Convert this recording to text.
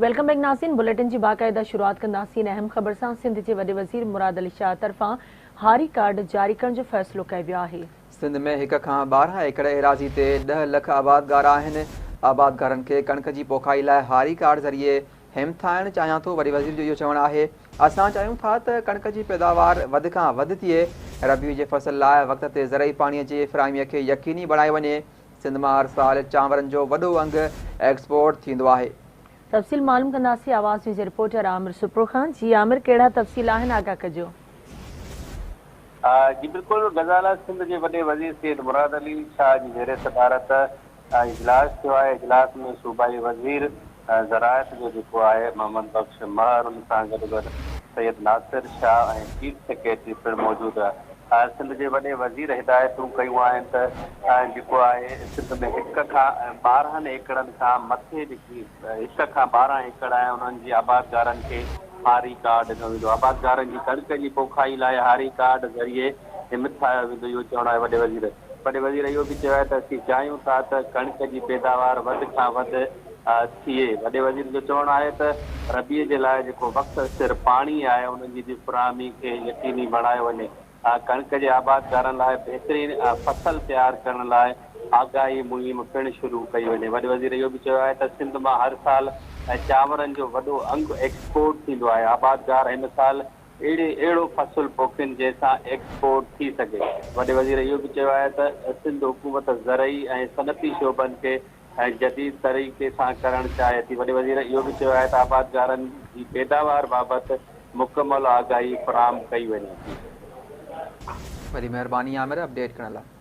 Welcome back ناظرين bulletin جي باقاعده شروعات ڪنداسين اهم خبر سان سنڌ جي وڏي وزير مراد علي شاهه طرفان هاري ڪارڊ جاري ڪرڻ جو فيصلو ڪيو ويو آهي. سنڌ ۾ هڪ کان 12 ايڪڙ ايراضي تي 10 لک آبادگار آهن، آبادگارن کي ڪڻڪ جي پوکائي لاء هاري ڪارڊ ذريعي همٿائڻ چاهيان ٿو، وڏي وزير جو اهو چوڻ آهي اسان چاهيون ٿا ته ڪڻڪ جي پيداوار وڌ کان وڌ ٿئي، ربيع جي فصل لاء وقت تي زرعي پاڻي جي فراهمي کي يقيني بڻايو وڃي، سنڌ مان هر سال چانورن جو وڏو انگ ايڪسپورٽ ٿيندو آهي. تفصيل معلوم ڪنداسين آواز نيوز جي رپورٽر عامر سپرو کان، جي عامر ڪهڙا تفصيل آهن آگاهه ڪجو. جي بلڪل غزالا سنڌ جي وڏي وزير سيد مراد علي شاهه جي زير صدارت اجلاس ٿيو آهي اجلاس ۾ صوبائي وزير زراعت جو جيڪو آهي محمد بخش مهر ان سان گڏوگڏ سيد ناصر شاهه ۽ چيف سيڪريٽري پڻ موجود سنڌ جي وڏي وزير هدايتون ڪيون آهن ته جيڪو آهي سنڌ ۾ هڪ کان 12 ايڪڙن کان مٿي جيڪي هڪ کان 12 ايڪڙ آهن انهن جي آبادگارن کي هاري ڪارڊ ڏنو ويندو آبادگارن جي ڪڻڪ جي پوکائي لاء هاري ڪارڊ ذريعي همٿايو ويندو اهو چوڻ آهي وڏي وزير وڏي وزير اهو به چيو آهي ته اسين چاهيون ٿا ته ڪڻڪ جي پيداوار وڌ کان وڌ ٿئي وڏي وزير جو چوڻ آهي ته ربيع جي لاء جيڪو وقت سر پاڻي آهي انهن جي فراهمي کي يقيني بڻايو وڃي ڪڻڪ جي آبادگارن لاء بهترين فصل تيار ڪرڻ لاء آگاهي مهم پڻ شروع ڪئي وڃي وڏي وزير اهو به چيو آهي ته سنڌ مان هر سال چانورن جو وڏو انگ ايڪسپورٽ ٿيندو آهي آبادگار هن سال اهڙي اهڙو فصل پوکين جنهن سان ايڪسپورٽ ٿي سگهي وڏي وزير اهو به چيو آهي ته سنڌ حڪومت زرعي ۽ صنعتي شعبن کي جديد طريقي سان ڪرڻ چاهي ٿي وڏي وزير اهو به چيو آهي ته آبادگارن جي پيداوار بابت مڪمل آگاهي فراهم ڪئي وڃي ٿي. وڏي مهرباني عامر اپڊيٽ ڪرڻ لاء.